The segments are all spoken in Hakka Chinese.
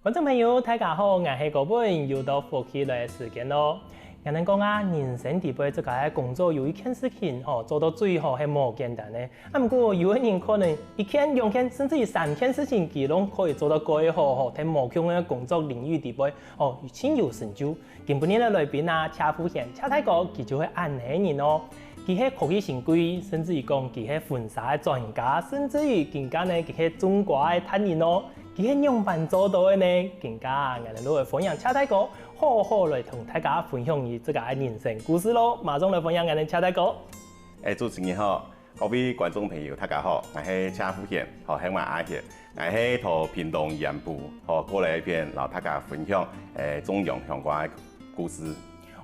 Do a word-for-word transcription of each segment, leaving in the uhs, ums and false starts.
觀眾朋友，大家好，𠊎係高文，又到福氣來个時間咯。𠊎等講啊，人生裡背自家个工作有一件事情吼，做到最好係無簡單个。啊，毋過有个人可能一件、兩件，甚至於三件事情，佢攏可以做到蓋好吼，在無共个工作領域裡背吼，盡有成就。今晡日个來賓啊，謝富賢，謝大哥，佢就係恁樣个人哦。佢係科技新貴，甚至於講佢係婚紗个專家，甚至於今下呢，佢係種瓜个達人哦。 佢係仰般做到个呢？今下𠊎等就來歡迎謝大哥，好好來同大家分享佢自家个人生故事咯。馬上來歡迎𠊎等謝大哥。哎，主持人好，各位觀眾朋友，大家好，𠊎係謝富賢，吼，喊𠊎阿賢，𠊎係在屏東鹽埔，吼，過來這片摎大家分享，哎，種洋香瓜个故事。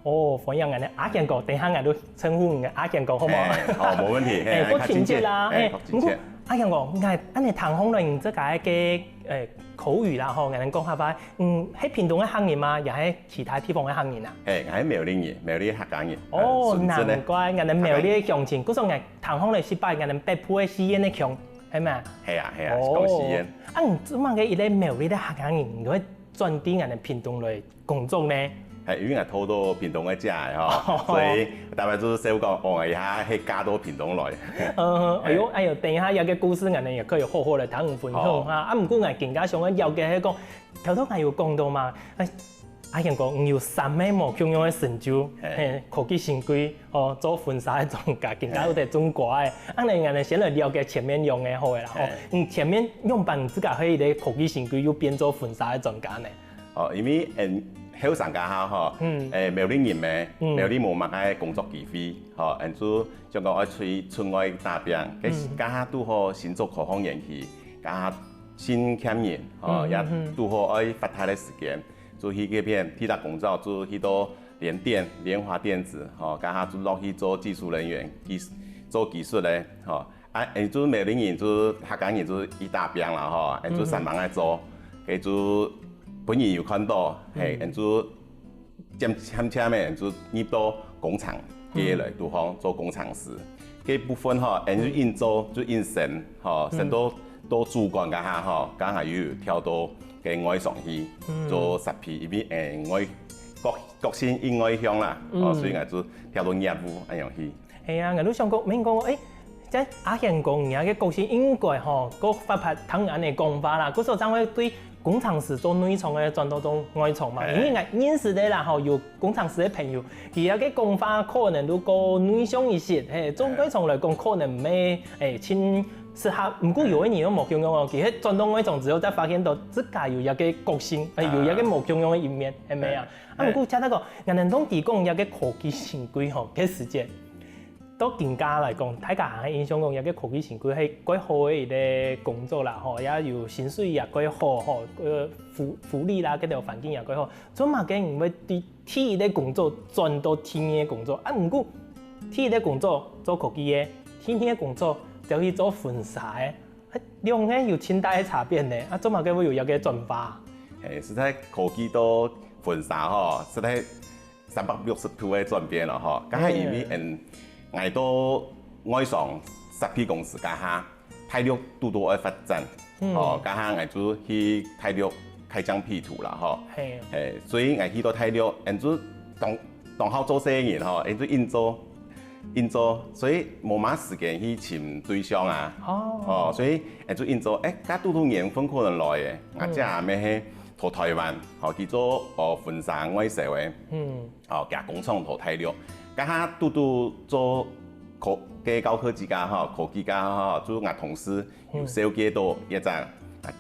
哦，歡迎恁樣，阿賢哥，等下𠊎就稱呼你阿賢哥，好無？哎，好，無問題。嘿，哎，夠親切啦，哎，哎，夠親切。毋過阿賢哥，𠊎恁樣聽起來你這個个，哎，口語啦，吼，𠊎等講客話，嗯，係屏東个客人嗎？也係其他地方个客人啊？嘿，𠊎係苗栗人，苗栗客家人。哦，純正的難怪，𠊎等苗栗个鄉親，故所𠊎聽起來失敗，𠊎等北部个四縣个腔，係無？係啊，係啊，講四縣。啊，你做麼个一個苗栗个客家人，你會轉到𠊎等屏東來工作呢？係，因為𠊎討到屏東个姐个吼，所以大家就笑講，哦，𠊎一下係嫁到屏東來。呃，哎喲，哎喲，等一下，這個故事，𠊎等也可以好好來同你分享哈。啊，毋過𠊎更加想要了解係講，頭頭𠊎有講到嘛，哎，阿賢哥，你有三個無共樣个成就，嘿嘿，科技新貴，哦，做婚紗个專家，更加有得種瓜个。啊，恁樣，𠊎等先來了解前面兩個好个啦，吼嘿。你前面仰般自家係一個科技新貴，又變做婚紗个專家呢？ 哦，因為嗯後生該下吼，嗯誒苗栗人咩，嗯苗栗無麼个工作機會，吼，恁就想講愛出出外打拼，該該下拄好新竹科學園區，該下新欠人，吼，也嗯嗯嗯拄好愛發達个時間，就去該片地大工作，就去到聯電、聯華電子，吼，該下就落去做技術人員，技做技術个，吼。 啊，𠊎就苗栗人就客家人就一打拚啦吼，𠊎就三幫愛做，該就分人有看到，嘿，𠊎就漸漸漸个就入到工廠界來，就講做工程師。該部分吼，𠊎就硬做就硬升，吼，升到到主管該下吼，剛好又有跳到該外商去做設計，因為誒外個個性因外向啦，哦，所以𠊎就跳到業務恁樣去。 係啊，𠊎就想講，明講，誒，這阿賢哥，你个個性應該吼，較活潑，聽恁樣講法啦，故所正會對工程師做內場个轉到做外場嘛。哎因為𠊎認識个啦吼，有工程師个朋友，佢个講法可能就較內向一些，嘿，做外場來講可能毋係，誒，盡適合。毋過有个人又無共樣哦，佢係轉到外場之後，才發現到自家有一個個性，誒，有一個無共樣个一面，係無啊？啊，毋過聽到講，𠊎等當時講一個科技新貴吼，該時節。 到今下來講，大家還印象講，這個科技新貴係蓋好个一個工作啦，吼，也有薪水也蓋好，吼，呃，福福利啦，該條環境也蓋好。做麼个你會對第一個工作轉到第二個工作？啊，毋過第一個工作做科技个，第二個工作就去做婚紗个，啊，兩個有盡大个差別呢。啊，做麼个會有這個轉化？誒，實在科技到婚紗吼，實在三百六十度个轉變了吼。剛開始因為嗯，𠊎到外商設計公司該下，大陸堵堵愛發展，吼，該下𠊎就去大陸開疆闢土啦吼。嘿，誒，所以𠊎去到大陸，𠊎就當當好做事个人吼，𠊎就硬做硬做，所以無麼時間去尋對象啊。哦，哦，所以誒就應做，誒，該堵堵緣分可能來誒，𠊎姐也係在台灣，吼，去做哦婚紗外銷誒，嗯，哦，佢工廠在大陸，該下堵堵做科該高科技家吼，科技家吼，就𠊎同事有紹介到一隻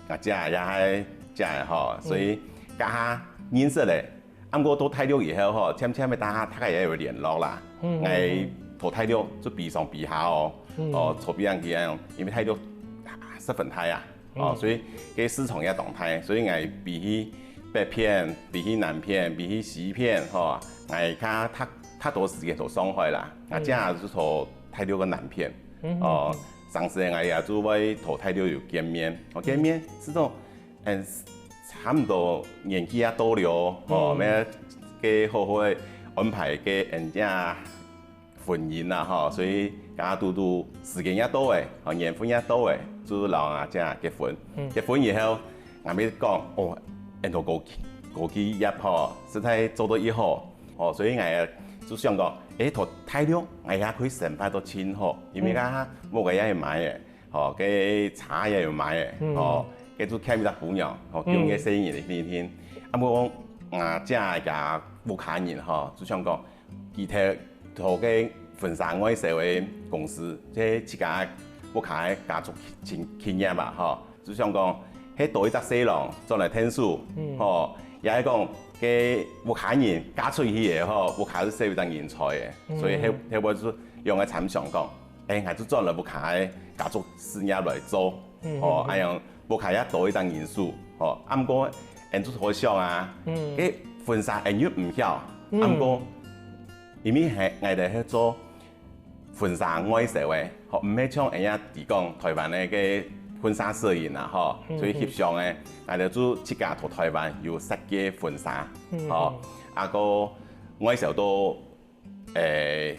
，𠊎𠊎姐也係姐吼，所以該下認識咧。 啊毋過到大陸以後吼，漸漸个大家大家也有聯絡啦。𠊎在大陸就比上比下哦，哦，做比人去啊，因為大陸十分大啊，哦，所以該市場也當大，所以𠊎比起北片、比起南片、比起西片吼，𠊎較較較多時間在上海啦，𠊎正就在大陸个南片，哦，上次𠊎也就會在大陸有見面，哦，見面這種 嗯，差毋多年紀也到了，吼，愛該好好个安排該恩家婚姻啦，吼，所以剛剛堵堵時間也到誒，吼，緣分也到誒，就摎阿姐結婚。結婚以後，𠊎咪講，哦，恁多科技科技業吼，實在做到異好，吼，所以𠊎就想講，誒，在大陸𠊎也可以生活到盡好，因為該屋个也有買个，吼，該車也有買个，吼，該就欠一隻姑娘，吼，供个細人个定定。啊，毋過講，啊，這个屋下人吼，就想講，佢頭頭个婚紗外銷个公司，這自家屋下个家族企企業啊，吼。 就想講，係多一隻細郎轉來𢯭手，吼，也係講，該屋下人嫁出去个吼，屋下係少一隻人才个，所以後後尾就兩个參詳講，誒，𠊎就轉來屋下个家族事業來做，吼，恁樣屋下也多一隻人手，吼，啊，毋過，𠊎就好想啊，該婚紗𠊎又毋曉，啊，毋過，因為係𠊎兜係做 婚紗外銷个，吼，毋係像𠊎兜提供台灣个該婚紗攝影啊，吼，所以翕相个，𠊎兜就自家在台灣有設計婚紗，吼，啊，過外銷到，誒，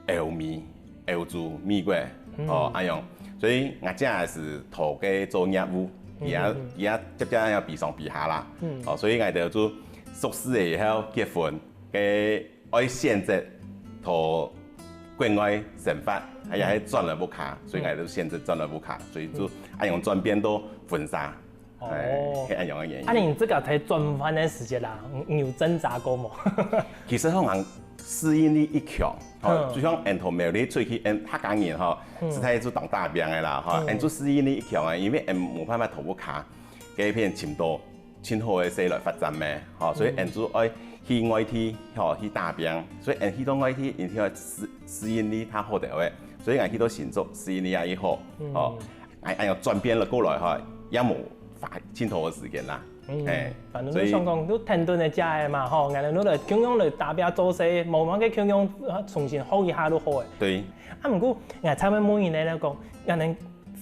歐美、歐洲、美國，吼，恁樣。所以𠊎這係在該做業務，佢也佢也接接愛比上比下啦，吼，所以𠊎兜就熟識了以後結婚，該 愛選擇在國外生活，也係轉來屋下，所以𠊎就選擇轉來屋下，所以就恁樣轉變到婚紗，哦，係恁樣个原因。啊，你自家在轉換个時節啦，你有掙扎過無？其實好像適應力一強，吼，就像𠊎兜苗栗出去，𠊎客家人吼，實在係當打拚个啦，吼，𠊎就適應力一強啊，因為𠊎無辦法在屋下該片尋到 盡好个事來發展咩，吼，所以𠊎就愛去外地，吼，去打拚。所以𠊎去到外地，一定愛適適應力較好个話，所以𠊎去到新竹適應力也好，吼，𠊎恁樣轉變了過來吼，也無花盡多个時間啦，嘿，反正就想講，你天生个家个嘛，吼，𠊎兜來共樣來打拚做事，無麼个共樣重新學一下就好个。對，啊，毋過𠊎尋問你呢，講，𠊎兜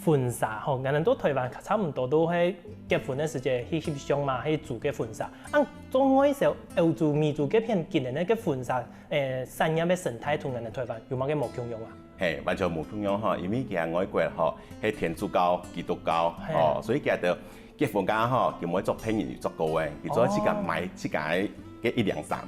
婚紗吼，𠊎兜在台灣差毋多都係結婚个時節去翕相嘛，去租个婚紗。啊，做外銷歐洲、美洲該片，今年个婚紗，誒，產業个生態同𠊎兜台灣有麼个無共樣啊？嘿，完全無共樣吼，因為佢外國吼係天主教、基督教吼，所以佢兜結婚个吼，佢毋會著別人有著過个，佢就自家買自家个一領衫。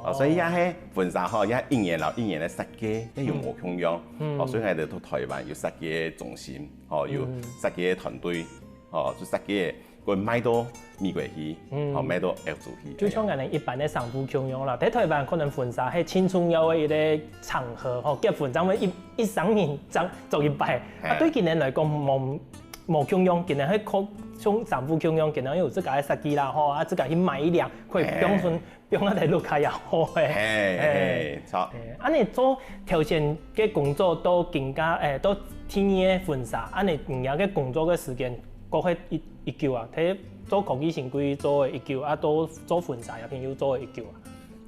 哦，所以也係婚紗吼，也一年摎一年个設計，也有無共樣。哦，所以𠊎兜在台灣有設計个中心。 吼，有設計个團隊，吼，就設計个，過賣到美國去，吼，賣到歐洲去。就像𠊎兜一般个衫褲共樣啦，在台灣可能婚紗係盡重要个一個場合，吼，結婚正會一一生人正著一擺。啊，對佢兜來講，無無共樣，佢兜係靠像衫褲共樣，佢兜有自家个設計啦，吼，啊，自家去買一領，可以放順 放下來屋下也好誒。嘿，嘿，著。誒，恁仔做頭先个工作到今下，誒，到第二個婚紗，恁仔你兜个工作个時間過去一一久啊？在做科技新貴做了一久啊，到做婚紗這片又做了一久啊？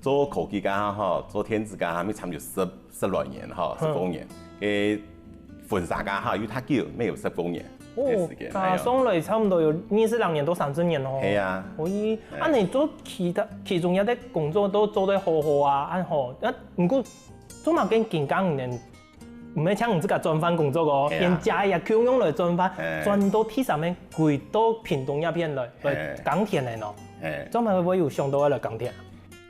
做科技該下吼，做電子該下，乜差毋多十十來年吼，十多年。誒，婚紗該下又較久，乜有十多年个時間。哦，加上來差毋多有二十零年到三十年哦。係啊。哦，恁仔做其他其中一個工作都做得好好啊，恁好。啊，毋過做麼个今下你兜毋係像你自家轉換工作哦，係啊。連家也共樣來轉換，係。轉到第三個歸到屏東這片來，來，係。耕田个喏。係。做麼个會有想到愛來耕田啊？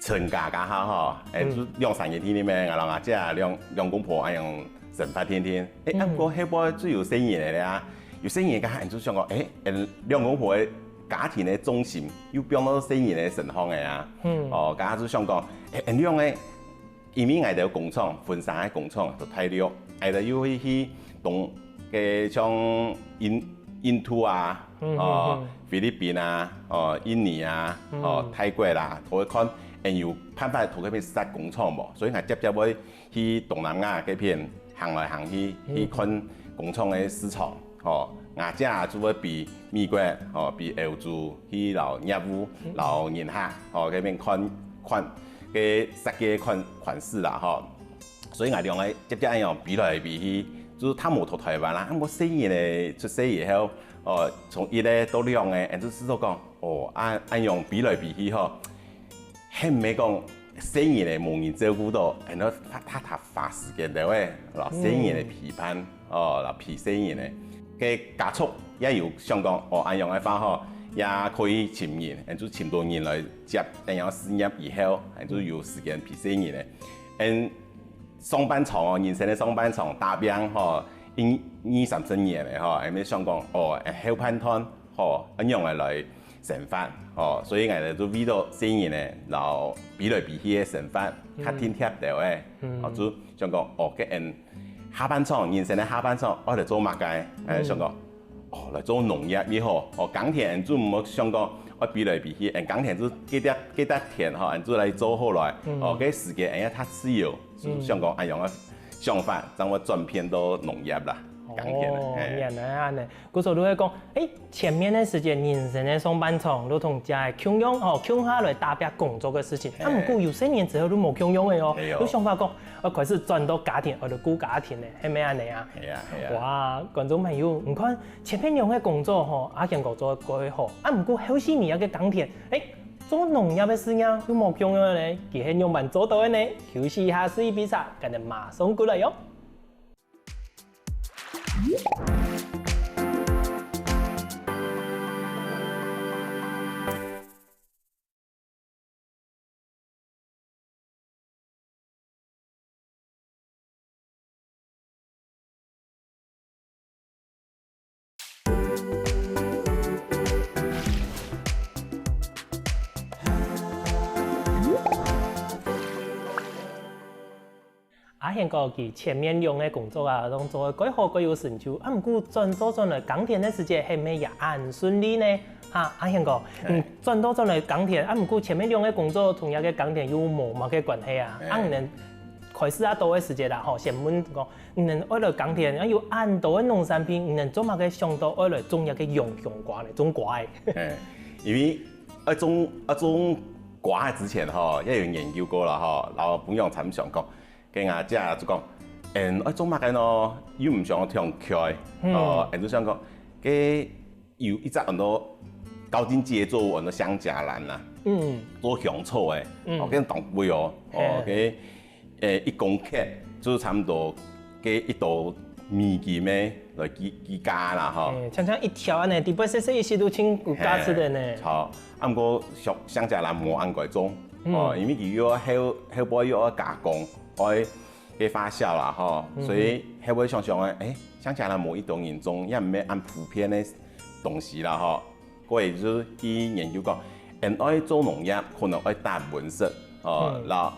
春耕該下吼，誒，就兩三月天裡面，𠊎摎𠊎姐兩兩公婆恁樣生活定定。誒，啊，毋過後背就有細人仔了啊，有細人仔該下，就想講，誒，兩公婆个家庭个重心又放到細人仔身上了啊。哦，該下就想講，誒，恁樣个，因為𠊎兜工廠，婚紗个工廠在大陸，𠊎兜又會去東个像印印度啊，哦，菲律賓啊，哦，印尼啊，哦，泰國啦，都會看，誒，有辦法在該片設工廠無？所以𠊎輒輒會去東南亞該片行來行去，去看工廠个市場，吼，𠊎姐就會飛美國，吼，飛歐洲去摎業務、摎人客，吼，該片看看，該設計款款式啦，吼。 所以𠊎兩個輒輒恁樣飛來飛去，就係較無在台灣啦。啊，𠊎細人仔出世以後，哦，從一個到兩個，𠊎就試著講，哦，恁恁樣飛來飛去吼，係毋係講細人仔無人照顧到，𠊎兜太太花時間了誒，摎細人仔陪伴，哦，摎陪細人仔。該家族也有想講，哦，恁樣个話吼，也可以尋人，恁就尋到人來接，恁樣事業以後，恁就有時間陪細人咧。恁上半場哦，人生个上半場，打拚吼，一二三十年咧吼，還沒想講哦，後半段吼，恁樣來生活吼，所以𠊎就為到細人呢，然後飛來飛去个生活，較定貼兜个，哦，就想講哦，該恁下半場，人生个下半場，愛來做麼个？哎，想講。 哦，來做農業也好，哦，耕田就毋好想講愛飛來飛去，嗯，耕田就該搭該搭田吼，嗯，就來做好來，哦，該時間哎呀，較自由，就想講恁樣个想法，正會轉變到農業啦，耕田啦。哦，嘿。原來恁呢。故所就會講，哎，前面个時間，人生个上半場，就同這个共樣吼，共下來打拚工作个事情。啊，毋過有細人之後，就無共樣个哦，有想法講，愛開始轉到家庭，愛來顧家庭咧，係毋係恁呢啊？係啊，係啊。哇，觀眾朋友，你看 前面兩个工作吼，阿賢哥做得蓋好，啊，毋過後四年个耕田，欸，做農業个事業又無共樣咧，佢係仰般做到个呢？休息一下，試一杯茶，𠊎等馬上過來喲。 阿賢哥佢前面兩个工作啊，攏做得蓋好蓋有成就，啊，毋過轉做轉來耕田个時節，係毋係也恁順利呢？ 哈，阿賢哥，嗯，轉到轉來耕田，啊，毋過前面兩个工作同這个耕田又無麼个關係啊？啊，你等開始啊，到个時節啦，吼，先問講，你等愛來耕田，啊，有恁多个農產品，你等做麼个想到愛來種這个洋香瓜呢？種瓜仔。因為愛種愛種瓜仔之前吼，也有研究過啦吼，然後分人參詳講， 該𠊎姐就講，嗯，愛種麼个呢？又毋想忒貴，哦，嗯，就想講，該有一隻安到高經濟个作物，安到香莢蘭啦，嗯，做香草个，嗯，哦，該當貴哦，哦，該，呃，一公克就差毋多該一斗美金个來計計價啦，吼。欸，像像一條恁呢，底背細細一息都盡有價值个呢。好，啊，毋過香香莢蘭無恁該種，哦，因為佢又愛後後背又愛加工， 愛个發酵啦吼，所以後尾想想誒，誒，香莢蘭無一多人種，也毋係恁普遍个東西啦吼。過後就去研究講，嗯，愛做農業可能愛搭溫室，哦，摎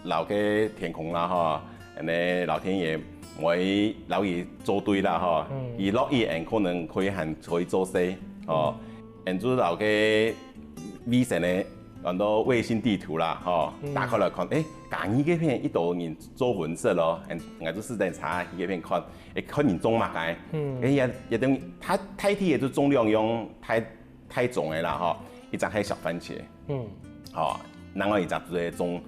摎个天公啦吼，恁呢老天爺會摎佢做對啦吼，佢落雨，嗯，可能可以還可以做事，哦，嗯，就摎个衛生个 安到衛星地圖啦，吼，打開來看，誒，嘉義該片一多人做溫室咯，嗯，𠊎就試等查去該片看，誒，看人種麼个，嗯，誒，也也等於大大體个就種兩樣大大種个啦，吼，一隻係小番茄，嗯，吼，另外一隻就係種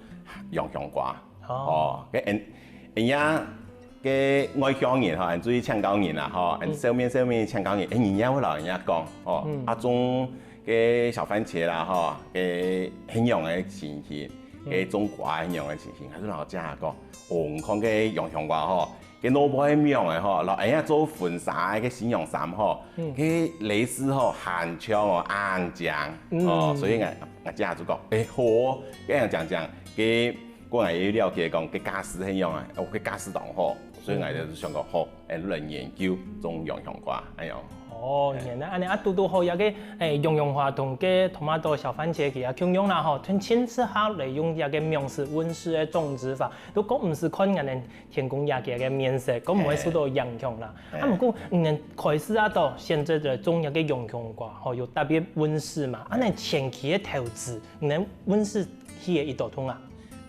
洋香瓜，哦，哦，該嗯，嗯呀， 个外鄉人吼，恁就去請教人啦吼，恁笑面笑面請教人，誒，人家會摎人家講，哦，啊，種个小番茄啦吼，个恁樣个情形，个種瓜恁樣个情形，還係摎姐講，哦，你看个洋香瓜吼，个腦部恁樣个吼，摎人家做婚紗个新娘衫吼，个蕾絲吼，還像哦，恁靚，哦，所以𠊎𠊎姐就講，誒，好哦，恁樣靚靚，个 過𠊎也了解講，个價值係樣啊，哦，个價值當好，所以𠊎就想講好，誒，來研究種洋香瓜，恁樣。哦，原來恁樣啊，堵堵好，這个，誒，洋香瓜同个tomato小番茄佢也共樣啦吼，同盡適合來用這个網室溫室个種植法，都講毋使看𠊎等天公爺佢个面色，講毋會受到影響啦。啊，毋過，嗯，開始啊，到現在來種這个洋香瓜，吼，有特別溫室嘛，啊，恁前期个投資，你等溫室起个幾多棟啊？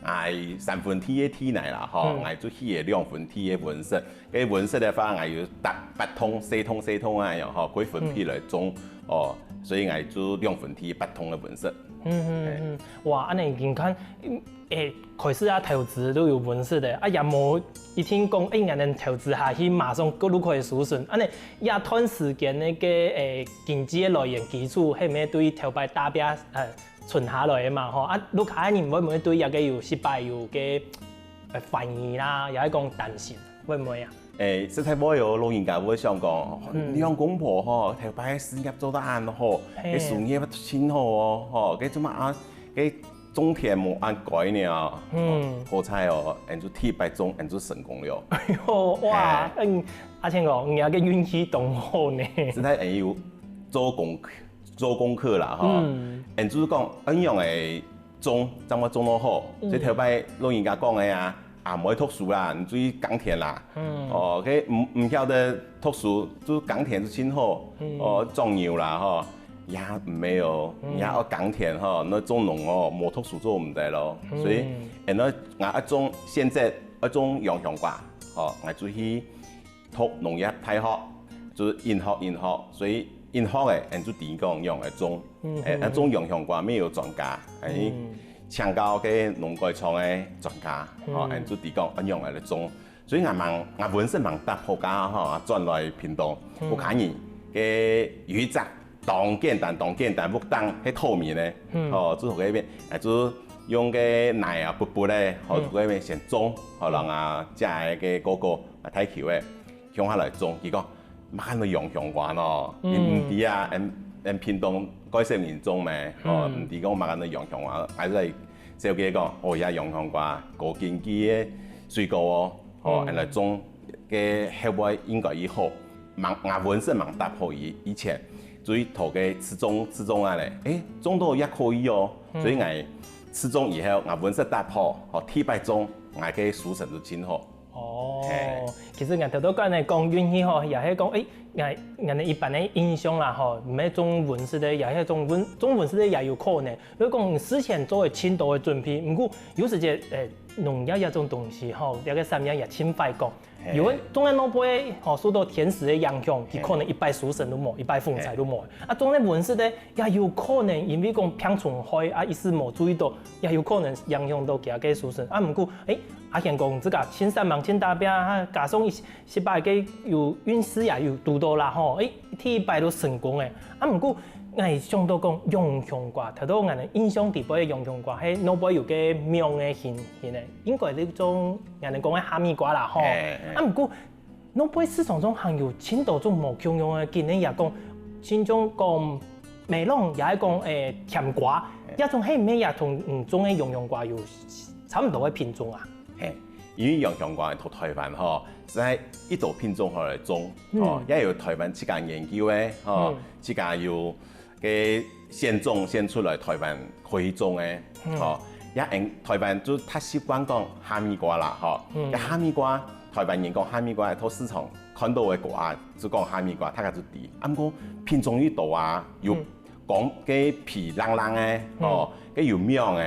𠊎三分地个地泥啦，吼，𠊎就起个兩分地个溫室。該溫室个話，𠊎有八八棟、四棟、四棟恁樣，吼，可以分批來種，哦，所以𠊎就兩分地八棟个溫室。嗯嗯嗯，哇，恁樣你看，誒，開始啊投資都有溫室个，啊也無一定講，誒，𠊎等投資下去馬上就可以收成，恁樣這段時間个，誒，經濟个來源基礎，係毋係對頭擺打拚，呃， 存下來个嘛吼。啊，屋下人會毋會對這个有失敗有个，呃，懷疑啦，也係講擔心，會毋會啊？誒，實在會有老人家會想講，嗯。你兩公婆吼，頭擺事業做得恁好，嘿。該收入盡好哦，吼，該做麼啊，該種田無恁該呢？嗯。好彩哦，𠊎就第一擺種，𠊎就成功了。哎喲，哇，嘿。嗯，阿錢哥，你个運氣當好呢。實在𠊎有做功課，做功課啦，吼。嗯。𠊎就係講，恁樣个 種，正會種到好。嗯。所以頭擺老人家講个啊，啊，毋愛讀書啦，你就去耕田啦。嗯。哦，該毋，毋曉得讀書，就耕田就盡好。嗯。哦，種牛啦，吼，也毋係哦，嗯。也愛耕田吼，該種農哦，無讀書做毋得咯。嗯。所以，然後𠊎愛種，現在愛種洋香瓜，吼，𠊎就去 讀農業大學，就係應學應學，所以應學个，𠊎就知講仰仔種。嗯，誒，嗯，𠊎種洋香瓜乜有專家，誒，嗯。請教該農改場个專家，吼，嗯。𠊎就知講仰仔來種。所以𠊎吂，𠊎本身吂搭好家，吼，轉來屏東，嗯。屋下人，該有一隻當簡單，當簡單，屋頂係土面个，嗯。吼，就係該片，誒，就用該泥啊，抔抔个，吼，嗯。就該片先種，吼，嗯。然後啊，這个哥哥啊，大球个， 鄉下來種，佢講，麼个洋香瓜喏，嗯。你毋知啊，𠊎，𠊎屏東蓋少人種咩，哦，嗯。毋知講麼个洋香瓜，𠊎就紹介講，哦，這洋香瓜，高經濟个水果哦，哦，嗯。𠊎來種，該效果應該已好。吂，𠊎本身吂搭好以，以前，所以頭个試種，試種啊咧，誒，種到也可以哦，嗯。所以𠊎試種以後，𠊎本身搭好，哦，第一擺種，𠊎个收成就盡好。 哦，嘿。其實𠊎頭頭講个講運氣吼，也係講，誒，𠊎，𠊎等一般个印象啦吼，毋係種溫室个，也係種溫，種溫室个也有可能。所以講，事前做个盡多个準備，毋過有時節，誒，農業這種東西吼，這个產業也盡快講。嘿。有个種个農夫吼，受到天時个影響，佢可能一擺收成都無，一擺風災都無。嘿。啊，種个溫室个， 也有可能因為講病蟲害啊，一時無注意到，也有可能影響到佢个收成。啊，毋過，誒，阿賢講這个千山望千大邊啊，加上一，一擺个有運勢也有堵到啦吼，誒，第一擺都成功誒。啊，毋過，𠊎想到講洋香瓜，頭頭𠊎等印象底背个洋香瓜，係外背有个網个形，形个，應該係種𠊎等講个哈密瓜啦吼。嘿，嘿。啊，毋過， 外背市場上還有盡多種無共樣个，今日也講，親像講melon，也係講，誒，甜瓜，嘿。這種係毋係也同你種个洋香瓜有差毋多个品種啊？嘿，因為洋香瓜在臺灣吼，實在一種品種好來種，嗯。吼，也有臺灣自家研究个，吼，嗯。自家有 个先種先出來臺灣可以種个，嗯。吼，也𠊎等臺灣就較習慣講哈密瓜啦，吼。嗯。該哈密瓜，臺灣人講哈密瓜，在市場看到个瓜，就講哈密瓜，大家就知。啊，毋過品種已多啊，有嗯。講該皮冷冷个，嗯。吼，該有網个，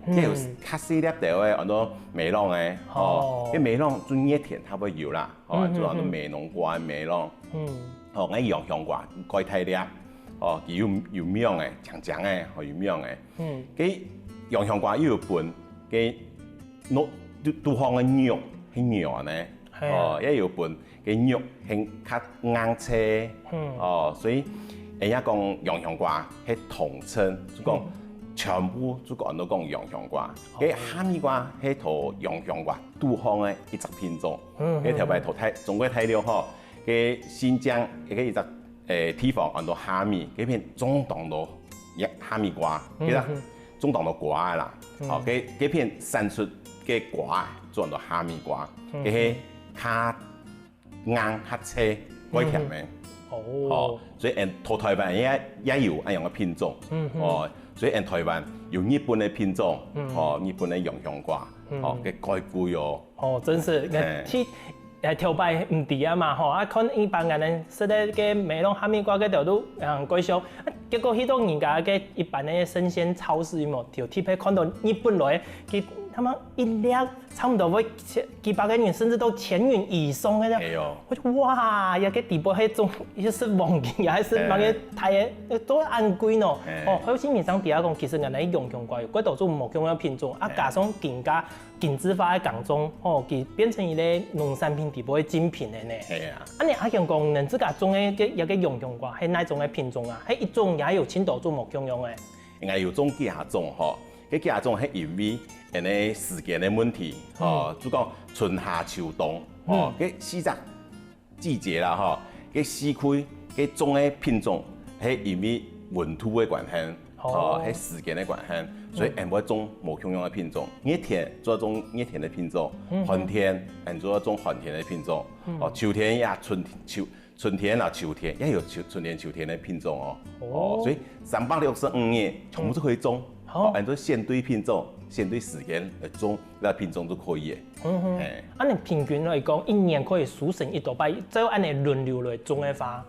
嗯。該有較細粒兜个，安到melon个，吼。哦。該melon就熱天較會有啦，吼，嗯，就安到嗯，嗯。美濃瓜个melon。嗯。吼，該洋香瓜，蓋大粒。 哦，佢有，有網个，青青个，吼，有網个。嗯。該洋香瓜又有分，該肚，肚，肚項个肉係軟个，嘿。哦，也有分該肉係較硬脆。嗯。哦，所以人家講洋香瓜係統稱，就講嗯。全部就講都講洋香瓜。哦。該哈密瓜係在洋香瓜肚項个一隻品種。嗯，該頭擺在大，中國大陸吼，該新疆該一隻 誒，地方安到哈密，該片種當多哈密瓜，嗯，其實嗯。種當多瓜个啦。嗯。哦，該，該片產出个瓜，做安到哈密瓜，嗯。該係較硬較脆，蓋甜个。嗯。哦。哦，所以𠊎等在臺灣也，也有恁樣个品種。嗯，嗯。哦，所以𠊎等臺灣有日本个品種，嗯。哦，日本个洋香瓜，嗯。哦，該蓋貴哦。 哦，真係，嘿。去，誒，頭擺毋知啊嘛，吼，啊，看一般人食个該melon哈密瓜个頭路，嗯，蓋俗，啊，結果去到人家个一般个生鮮超市，有無？就特別看到日本來，佢，他們一粒差不多會千，幾百個銀，甚至到千銀以上个。哎喲。我就，哇，這个底背係種，係食黃金，也係食麼个大个，嘿。做恁貴喏。嘿。哦，還有先生底下講，其實原來洋香瓜有幾多種無共樣个品種，啊，嘿。加上更加 精緻化个耕種，吼，佢變成一個農產品底背个精品了呢。係啊。恁樣阿強講，你自家種个這，這个洋香瓜，係哪種个品種啊？係一種也有盡多種無共樣个？應該有種幾下種吼，該幾下種係因為恁呢時間个問題，吼，嗯。就講春夏秋冬，哦，該四隻季節啦吼，該四季該種个品種，係因為溫度个關係，哦，係時間个關係，所以𫣆會種無共樣个品種。熱天就愛種熱天个品種，寒天𫣆就愛種寒天个品種，哦，秋天呀，春秋 春天啊、秋天，也有秋，春天、秋天个品種哦。哦，所以三百六十五日全部都可以種。哦，安做選對品種，選對時間來種，該品種就可以了。嗯哼，哎，恁樣平均來講，一年可以收成幾多擺？照恁樣輪流來種个話，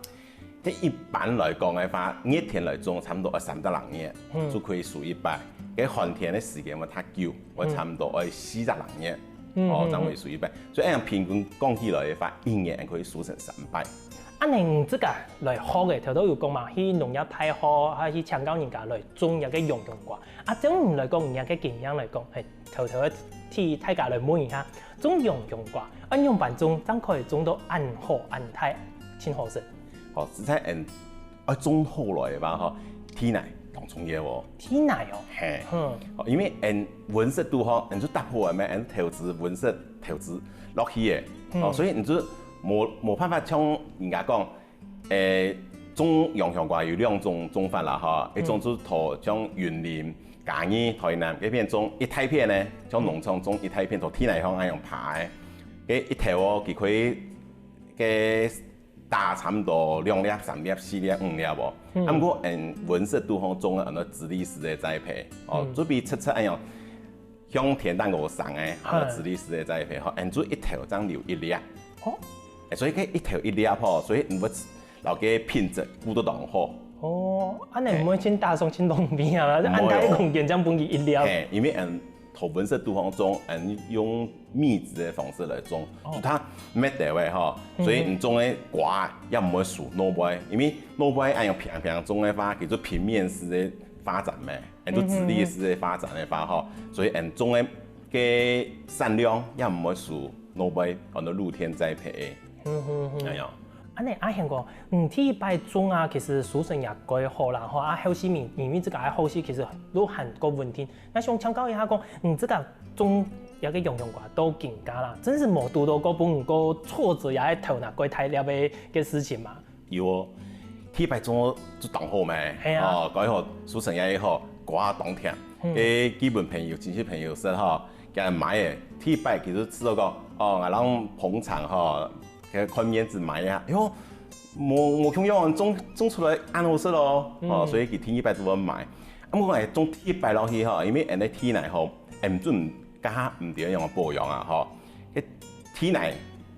該一般來講个話，熱天來種，差不多愛三到六日，嗯，就可以收一擺。該寒天个時間會較久，會差不多愛四十六日。 哦，正會收一擺。所以恁樣平均講起來个話，一年可以收成三擺。恁樣你自家來學个，頭頭有講嘛，去農業大學，還去請教人家來種這个洋洋瓜。啊，照你來講，你个經驗來講，係，偷偷仔替大家來問一下，種洋洋瓜，愛仰般種，正可以種到恁好恁大，盡好食。哦，實在，嗯，愛種好來个話吼，地泥當重要哦。地泥哦。嘿，嗯，哦，因為𫣆溫室肚吼，𫣆就搭好个咩，𫣆投資溫室投資落去个，哦，所以你就無無辦法像人家講，誒，種洋洋瓜有兩種種法啦吼，一種就在像雲林、嘉義、台南該片種一大片呢，像農場種一大片，在地泥項恁樣爬个，該一頭哦，佢可以，該 打差不多兩粒、三粒、四粒、五粒哦。啊，毋過𫣆溫室肚項種个安到直立式个栽培，哦，就比直直恁樣，像田蛋糕生个，安到直立式个栽培吼，𫣆就一頭正留一粒。哦，所以該一頭一粒吼，所以你會摎該品質顧到當好。哦，恁樣毋會盡打爽盡浪費啊，恁大个空間正分佢一粒。嘿，因為𫣆 在溫室肚項種，嗯，用密植个方式來種，就佢密著个吼，所以你種个瓜也毋會輸外背，因為外背恁樣平平種个話，叫做平面式个發展咩，恁樣直立式个發展个話吼，所以𫣆種个个產量也毋會輸外背，安到露天栽培个，嗯哼哼，哎呀。 恁樣，阿賢哥，你第一擺種啊，其實收成也蓋好啦，吼，啊，後續你，因為這个个後續其實都還較穩定。該想請教一下講，你這个種這个洋洋瓜到今下啦，真係無堵著過分過挫折也係頭那蓋大粒个个事情嘛？有哦，第一擺種就當好咩？係啊。哦，蓋好，收成也好，瓜當甜。嗯。誒，基本朋友、親戚朋友識吼，佢買个，第一擺其實知道講，哦，𠊎摎捧場吼， 該看面子買啊，哎喲，無無共樣種種出來恁好食咯，哦，所以佢第二擺都會買。啊，毋過𠊎種第一擺落去吼，因為𫣆个地泥吼，𫣆準該下毋知愛仰般保養啊吼，該地泥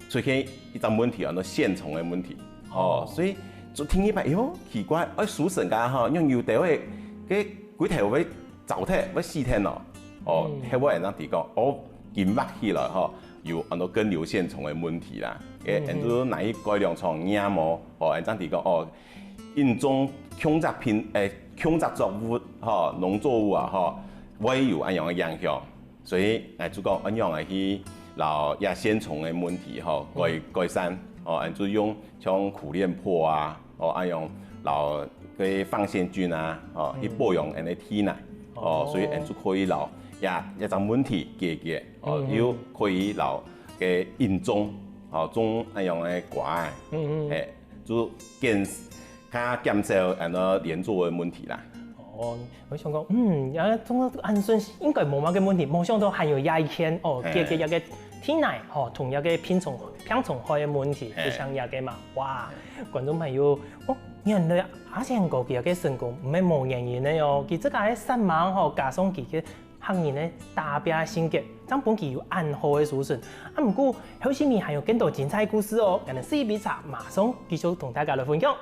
出現一隻問題，安到線蟲个問題，哦，所以就第二擺，哎喲，奇怪，愛收成該下吼，仰有兜个該幾頭會 燥忒，會死忒哦。哦，該𠊎正知講，哦，緊挖起來吼，有安到根瘤线蟲个問題啦。誒，𫣆就拿去改良場驗哦，哦，𫣆正知講，哦，因種共隻品，誒，共隻作物吼，農作物啊吼，會有恁樣个影響。所以，誒，就講恁樣个去摎這线蟲个問題吼，改改善，哦，𫣆就用像苦楝破啊， 哦，恁樣摎該放線菌啊，哦，去保養𫣆个地泥，哦，所以𫣆就可以摎這這隻問題解決，哦，又可以摎該因種，哦，種恁樣个瓜仔，嗯嗯，嘿，就減較減少恁樣連作个問題啦。哦， 𠊎想講，嗯，這種恁順，應該無麼个問題，無想到還有這一件哦，解決這个地泥吼，同這个病蟲病蟲害个問題，就像這个嘛，哇，觀眾朋友，哦，原來阿賢哥佢个成功毋係無原因个哦，佢自家个煞猛吼，加上佢个客人个打拚性格，正分佢有恁好个收成。啊，毋過後續還有更多精彩故事哦，𠊎等四杯茶馬上繼續同大家來分享。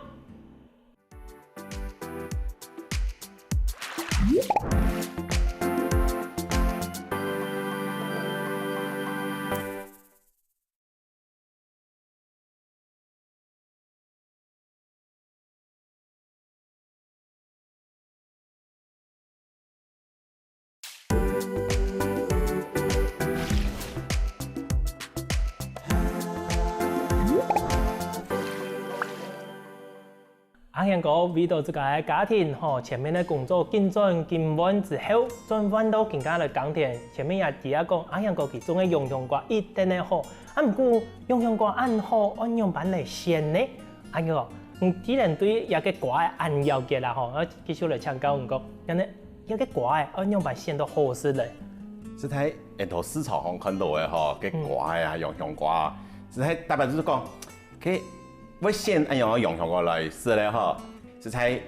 阿賢哥為著自家个家庭吼，前面个工作緊轉緊換之後，轉換到今下來耕田。前面也知啊講，阿賢哥佢種个洋香瓜一定个好，啊毋過洋香瓜恁好，愛仰般來選呢？阿賢哥，你既然對這个瓜仔恁了解啦吼，啊繼續來請教你講，恁呢這个瓜仔愛仰般選到好食咧？實在，𫣆在市場上看到个吼，該瓜仔啊，洋香瓜啊，實在大家就係講，該會選恁樣个洋香瓜來食咧吼，實在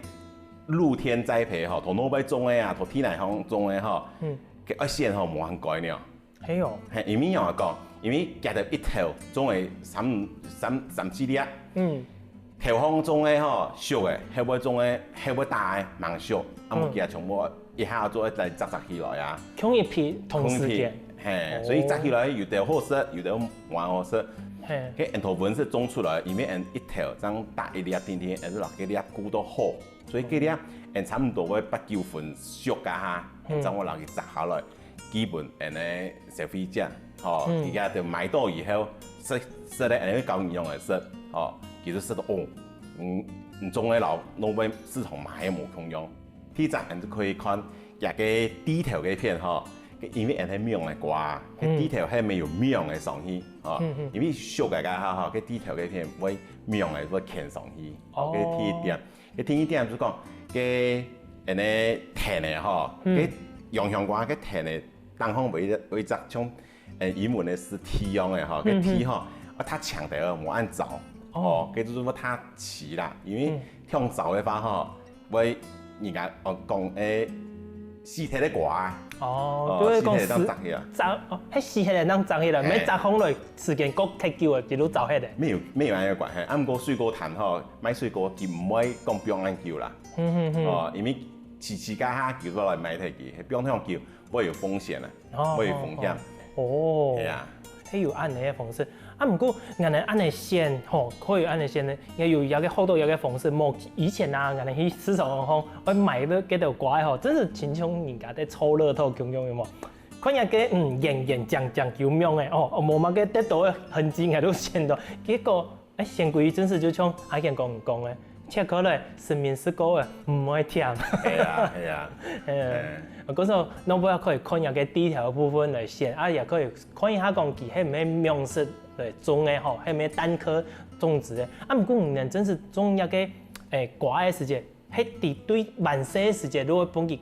露天栽培吼，在外背種个啊，在地泥項種个吼，嗯，佢愛選吼無恁該呢。係哦，係，因為仰般講，因為佢兜一頭種个三三三四粒，嗯，頭項種个吼，熟个，後尾種个，後尾打个吂熟，啊，嗯，佢全部一下做來摘摘起來啊，共一批同時間，係，所以摘起來有兜好食，有兜無恁好食，係，該𫣆在溫室種出來，因為𫣆一頭正打一粒定定，𫣆就摎該粒顧到好。 所以該粒𫣆差毋多會八九分熟該下，𫣆正會摎佢摘下來，寄分𫣆个消費者，吼，佢兜就買到以後，食食咧𫣆會教佢仰般食，吼，佢就食到哦，嗯，你種个摎外背市場買个無共樣。第一隻𫣆就可以看佢个蒂頭該片吼，因為𫣆係網仔瓜，該蒂頭係無網仔上去，吼，因為熟个該下吼，該蒂頭該片會網仔會牽上去，哦，該第一點。 該第二點就講，該恁呢藤仔吼，該洋香瓜該藤仔頂項會會一隻像呃英文个字T樣个吼，該T吼，啊較長兜無恁燥，哦，該就係無恁齊啦，因為忒燥个話吼，會人家哦講誒死忒个瓜，哦，就係講死忒个當長去啊，燥哦，係死忒个當長去了，無燥䟘落，時間過忒久了，就燥忒个。沒有沒有恁樣个關係，啊毋過水果攤吼， 賣水果佢毋會講放恁久啦。哦，因為遲遲該下佢過來賣忒佢，係放忒久會有風險啊，會有風險。哦，係啊，係有恁呢个方式。啊毋過𠊎等恁呢選吼，可以恁呢選呢，也有一個好多一個方式。無以前啊，𠊎等去市場項愛買个該兜瓜吼，真係親像人家在抽樂透共樣，有無？看一個嗯圓圓靚靚有名个哦，無麼个得到个痕跡，𠊎都選到，結果 哎，選舉真實就像阿賢講講个，切開來，實名實過个，毋會甜。係啊，係啊。嗯，故所，攏愛可以看一個地條个部分來選，啊也可以看一下講佢係毋係網室來種个吼，係毋係單棵種植个。啊毋過你等真實種一個，誒，瓜个時節， 係在對還細个時節，就會分佢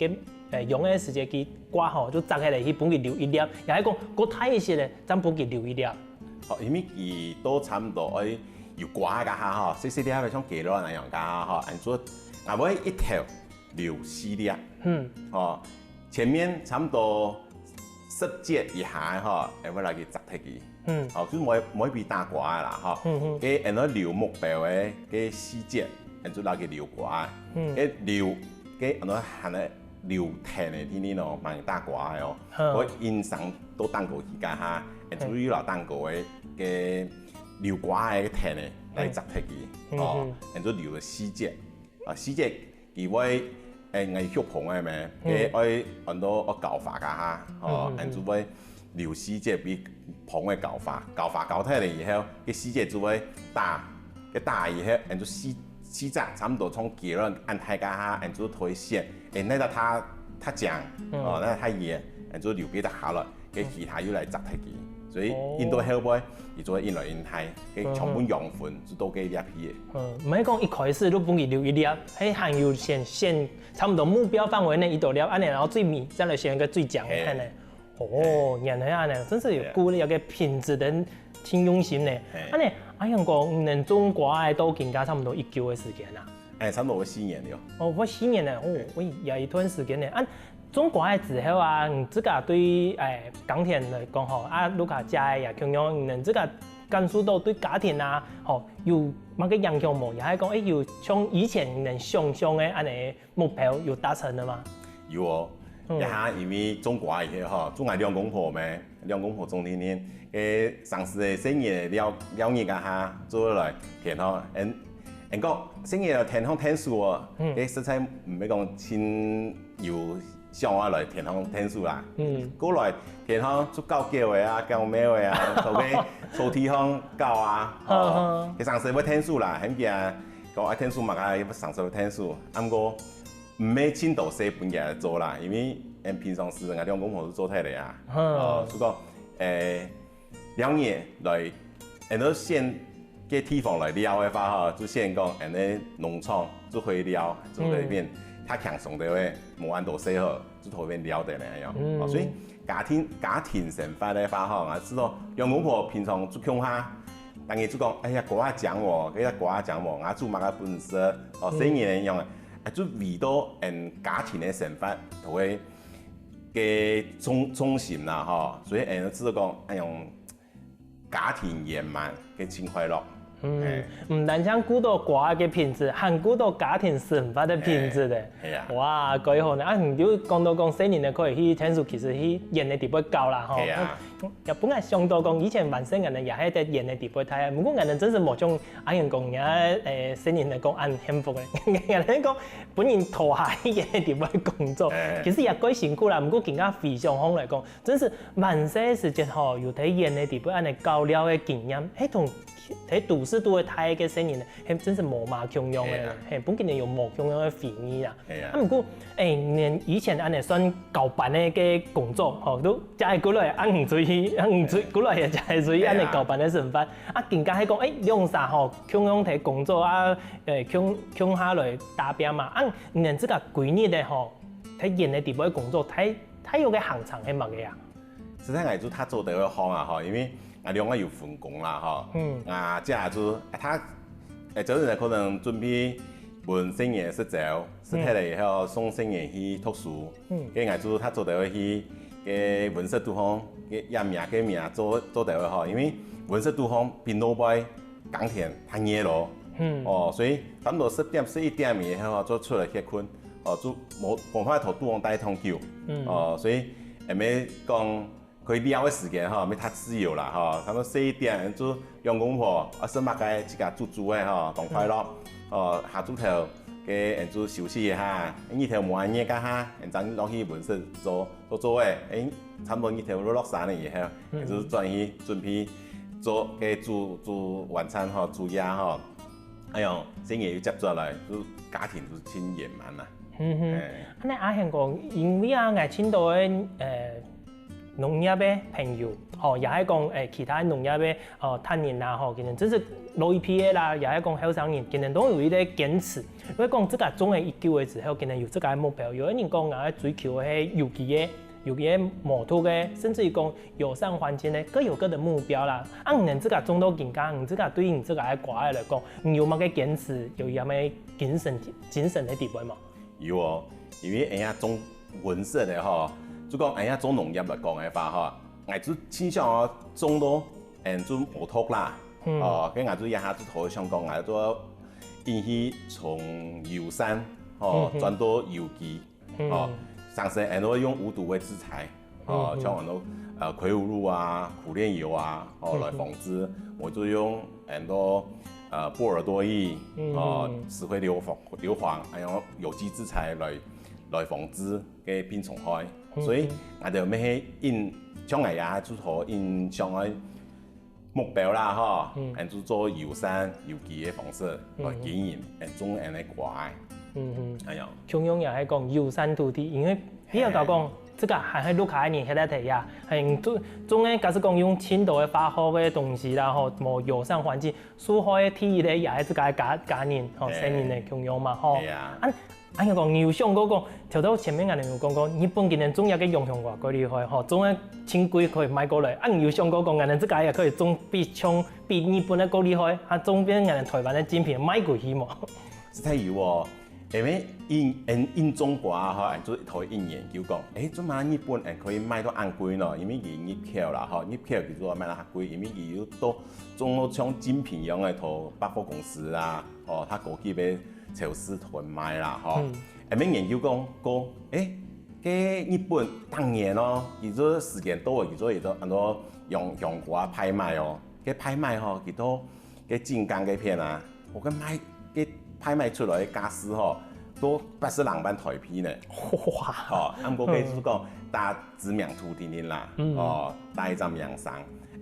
个，誒，用个時節佢瓜吼，就摘下來去分佢留一粒，也係講過大一些咧，正分佢留一粒。哦，因為佢都差毋多愛有瓜个下吼，細細粒个像雞卵恁樣个下吼，恁做，𠊎會一頭留四粒。嗯。哦，前面差毋多十節以下个吼，𠊎會來去摘忒佢。 嗯，哦，就毋會毋會分佢打瓜个啦，吼。嗯嗯，該𫣆愛留目標个，該四節，𫣆就摎佢留瓜个。嗯，該留，該𫣆愛還愛留藤个天天哦，吂打瓜个哦。好，𫣆生到頂高去該下，𫣆就又摎頂高个，該留瓜个藤个來摘忒佢，哦，𫣆就留了四節，啊，四節 佢會，誒，𠊎畜蜂个咩，佢愛安到愛交花該下，吼，恁就會留時節分蜂个交花，交花交忒了以後，該時節就會打，該打以後，恁就四四隻差毋多像雞卵恁大該下，恁就推選，誒，哪隻較較靚，哦，哪隻較圓，恁就留該隻下來。 該其他又來摘忒佢，所以印到後背，佢就會印來印去，該全部養分就到該一片。嗯，毋係講一開始就分佢留一粒，係還有先選差毋多目標範圍內一到粒，恁樣，然後最尾再來選一個最靚个，恁樣。哦，原來恁樣，真係有顧慮該品質个，真用心呢。恁樣，阿勇哥，你等種瓜仔到今下差毋多幾久个時間啊？哎，差毋多有四年了。哦，有四年了，哦，有一段時間了。啊， 種瓜仔之後啊，你自家對，誒，耕田來講吼，啊，屋下姐也共樣，你等自家感受到對家庭啊，吼，有麼个影響無？也係講，誒，有像以前你等想像个恁樣目標有達成了嗎？有哦，這下因為種瓜以後吼，種𠊎兩公婆咩，兩公婆種天天，誒，上次个生日个尞尞日該下，做來田吼，嗯， 人講，細人仔來田項𢯭手哦，該實在毋係講盡有想愛來田項𢯭手啦。過來田項就搞狗仔啊，搞貓仔啊，在該草地項搞啊，吼，佢常時會𢯭手啦，喊佢啊，都愛𢯭手麼个，愛上手𢯭手，啊毋過毋係盡多事分佢做啦，因為𠊎平常時𠊎兩公婆都做忒了啊。哦，所以講，誒，兩日來，恁樣選个地方來尞个話吼，就選講恁樣農場就可以尞，就在該片，較輕鬆个話，無恁多事吼，就在該片尞得了樣。哦，所以家庭家庭生活个話吼，啊，知道兩公婆平常就共下，當然就講，哎呀，瓜仔靚無，該个瓜仔靚無，𠊎煮麼个分你食，哦，細人仔樣，啊，就為到嗯家庭个生活，同佢个重重心啦吼，所以嗯，知道講，哎用家庭圓滿个盡快樂。嗯，毋單淨顧到瓜仔个品質，還顧到家庭生活个品質咧。係啊。哇，蓋好呢！啊，你就講到講細人仔可以去𢯭手，其實去園仔底背搞啦吼。係啊。也本來想到講以前還細人仔也係在園仔底背大，毋過𠊎等真係無像阿英講，人家誒細人仔講恁幸福个，𠊎等講分人拖下去園仔底背工作，其實也蓋辛苦啦。毋過今下回想起來講， 真係還細時節吼，有在園仔底背恁樣搞尞个經驗，係同在都市肚个大个細人仔，係真係無麼共樣个，係啊。係，分佢等有無共樣个回憶啦。係啊。啊，毋過，誒，你以前恁樣算交班个个工作，吼，都食會過來，啊，毋出去，啊，毋出，過來也食會出去，恁樣交班个生活。啊，今下係講，誒，兩儕吼，共樣在工作啊，誒，共共下來打拚嘛，啊，你自家歸日个吼，在園仔底背工作，在 大約个行程係麼个啊？實在𠊎就較早在該項啊吼，因為𠊎兩個有分工啦吼。嗯。啊，這就啊，佢誒，朝晨可能準備分細人食朝，食忒了以後送細人去讀書。嗯。該𠊎就較早在該去該溫室肚項，該也名該名做做在該吼，因為溫室肚項比外背 耕田太熱咯。嗯。哦，所以差不多十點、十一點以後就出來歇睏，哦，就無無法度肚項待當久。嗯。哦，所以也無講可以尞个時間吼，也較自由啦吼。差不多十一點就兩公婆啊，食麼个自家煮煮个吼，當快樂。哦，下晝頭个就休息一下，日頭無恁熱个哈，正落去溫室做 做做誒，誒，差不多日頭落落山了以後，嗯。就轉去準備做个煮煮晚餐吼，煮夜吼。哎喲，細人又接轉來，就家庭就盡圓滿啦。嗯哼。誒。恁樣阿賢講，因為啊，𠊎盡多个誒農業个朋友，吼，也係講誒其他農業个哦，大人啊，吼，佢等真係老一輩个啦，也係講後生人，佢等都有一個堅持。因為講自家種了已久了之後，佢等有自家个目標。有个人講，𠊎愛追求个係有機个、有機个、無毒个，甚至於講友善環境个，各有各的目標啦。啊，你等自家種到今下，你自家對你自家个瓜仔來講，你有麼个堅持，有麼个精神、精神个底背無？ 有哦，因為𠊎也種溫室个吼，就講𠊎也做農業來講个話吼，𠊎就盡想哦種到嗯就無毒啦，嗯。哦，該𠊎就一下就頭想講，𠊎就應該從友善吼，嗯哼。轉到有機，嗯。哦，像係𠊎都用無毒个食材， 哦，嗯，嗯。像很多呃葵花露啊、苦楝油啊，哦，嗯，嗯。來防治。我就用很多呃波爾多液，嗯，哦，嗯。石灰硫磺、硫磺，還有有機質材來來防治个病蟲害。嗯，所以，嗯。𠊎兜乜係印，像𠊎也就好印象个目標啦，吼，嗯。恁就做友善、有機个方式來經營，嗯。恁種恁个瓜。嗯，嗯。哎呀。共樣也係講友善土地，因為 比如講，自家還係屋下个人歇在地下，係種種个，假使講用盡多个化學个東西啦，吼，無友善環境，受害个第一个也係自家个家家人，吼，係。細人仔共樣嘛，吼。係啊。啊，恁樣講，你有想過講，頭頭前面𠊎兜有講過，日本今年種這个洋香瓜蓋厲害，吼，種个真貴可以賣過來。啊，你有想過講，𠊎兜自家也可以種比像比日本个夠厲害，啊，種變𠊎兜台灣个精品賣過去無？實在有哦。 因為𠊎𠊎𠊎種瓜吼，𠊎就頭一研究講，誒，做麼日本𠊎可以賣到恁貴呢？因為佢入口啦，吼，入口佢就賣到較貴，因為佢有到種到像精品樣个，到百貨公司啊，吼，較高級个超市頭賣啦，吼。嗯。𠊎乜研究講，講，誒，該日本當然咯，佢就時間到了，佢就會到恁多洋洋瓜拍賣哦，該拍賣吼，佢都 个進港个片啊，𠊎个賣个拍賣出來个價數吼，都八十零萬台幣呢。哇！吼，啊毋過該就係講打知名度定定啦，嗯。哦，打一隻名聲。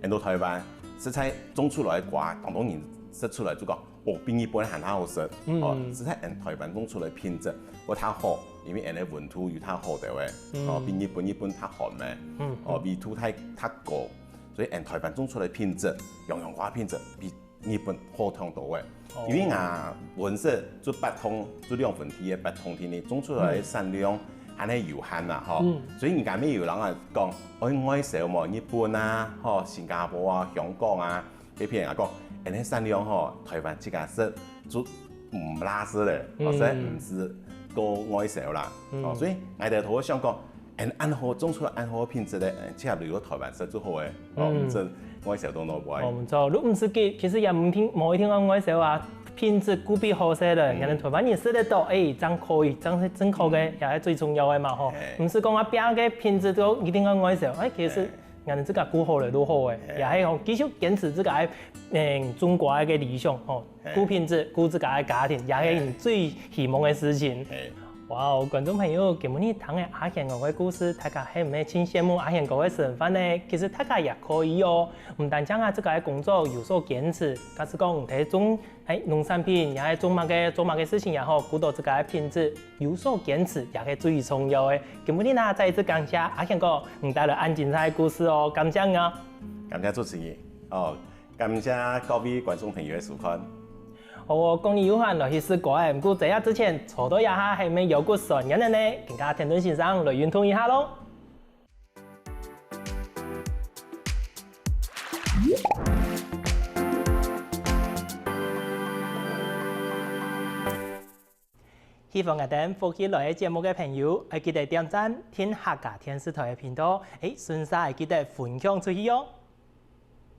恁到台灣，實在種出來个瓜，當多人食出來就講，比日本還較好食，嗯，哦，只係𫣆臺灣種出來品質毋太好，因為𫣆个溫度又太好个喂，嗯，哦，比日本日本太寒咩，嗯，哦，緯度太太高，所以𫣆臺灣種出來品質，陽陽瓜品質比日本好當多个。因為𠊎本身就八通，就兩分地个八通地呢，種出來个產量還係有限啦吼，所以人家乜有人啊講，愛外銷無，日本啊，吼，新加坡啊，香港啊。 該片人講，恁呢產量吼，臺灣自家食就毋罅食咧，或者毋使過外銷啦。哦，所以𠊎兜都會想講，恁恁好種出來恁好品質咧，自家留到臺灣食就好咧，哦，毋使外銷到哪位。哦，毋錯，你毋使去，其實也毋一定無一定愛外銷啊，品質顧比好勢咧，人家臺灣人食得到，哎，正可以，正係正確个，也係最重要个嘛吼。毋使講啊，別个品質都一定愛外銷，哎，其實 𠊎兜自家顧好咧就好咧，也係吼繼續堅持自家个，嗯，種瓜个理想吼，顧品質，顧自家个家庭，也係最希望个事情。哇哦，觀眾朋友，今晡日聽个阿賢哥个故事，大家係毋係盡羨慕阿賢哥个生活呢？其實大家也可以哦，毋單淨啊自家个工作有所堅持，假使講毋係種 哎，農產品也係做麼个做麼个事情也好，顧到自家个品質，有所堅持也係最重要个。今晡日呢，再一次感謝阿賢哥，你帶來恁精彩个故事哦，感謝你哦。感謝主持人，哦，感謝各位觀眾朋友个收看。好哦，講你有閒來去食瓜仔，毋過在這之前，坐到這下係毋係有骨酸軟軟呢？跟𠊎田頓先生來運動一下咯。 喜歡𠊎兜福氣來了節目个朋友，愛記得點讚、訂客家電視台个頻道，欸，順續愛記得分享出去哦。